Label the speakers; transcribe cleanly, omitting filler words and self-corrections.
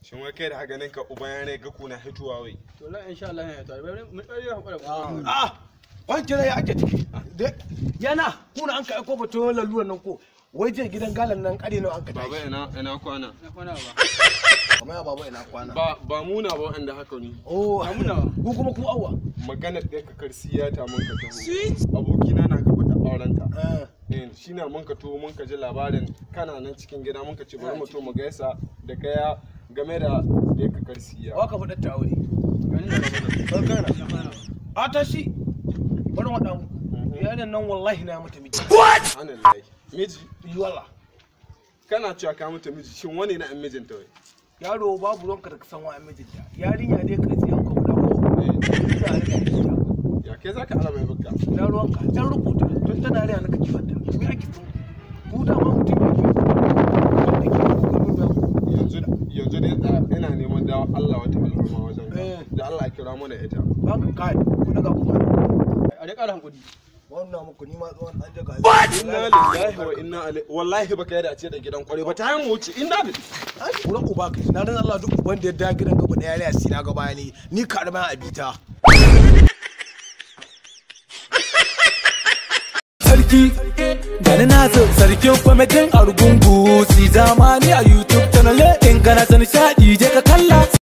Speaker 1: Shin wai kai da haka ganin ka uban yare ga kuna hituwa wai?
Speaker 2: To la insha Allah ya to mun bari hakura.
Speaker 3: Ah, wancan ya ake ciki. Yana kuna an ka aiko batun laluran nan ko wai je gidan galan nan kare nawa an ka tashi.
Speaker 1: Baba ina kwana.
Speaker 2: Ina kwana ba.
Speaker 3: Kamar ya baba ina kwana.
Speaker 1: Ba muna ba wanda haka ni.
Speaker 3: Oh,
Speaker 2: Ba muna ba.
Speaker 3: Ku kuma ku awwa.
Speaker 1: Magana ɗaya ka karsiya ta mun ka taho. Abokina na ka bata aurenta.
Speaker 3: Eh.
Speaker 1: Shi na mun ka taho mun ka ji labarin kana nan cikin gida mun ka ce bari mu to mu gaisa da kaya game da da ka karsiya.
Speaker 3: Wa ka faɗa ta aure.
Speaker 2: Kana.
Speaker 3: A tashi. Bari waɗa mu. Yaron nan wallahi na mata miji.
Speaker 1: What? Subhanallahi. Miji?
Speaker 3: Wala.
Speaker 1: Kana cewa ka mata miji, shin wani na mijinta wai?
Speaker 3: Yaro babu ruwanka da san wa mijinta. Yarinya dai ka siya ka guda ko.
Speaker 1: Ya kai zaka ala mai bukka.
Speaker 3: Na ruwanka, dan rubuta tun tana riya naka kiwanta. Me ake so? Ku da ma mutum ya ke.
Speaker 1: Yanzu dai ina neman da Allah wata alfarma wajen ka. Da Allah kira mana ita.
Speaker 3: Ba ka kai, ku daga ku ba.
Speaker 2: A dai ƙara hankuri.
Speaker 3: Wannan muku ni ma tsohon an jaga.
Speaker 1: Inna lillahi wa inna ilaihi wallahi baka yada a ce da gidan kware ba ta mu wuce inna lillahi.
Speaker 3: Kura uba kai na ran Allah duk uban da ya da gidan gaba daya ya sina gaba ne ni ka arma abita.
Speaker 4: Sarki gani na zo sarkin kwamitin Argungu si zamani a YouTube channel in kana son shaɗi je ka kalla.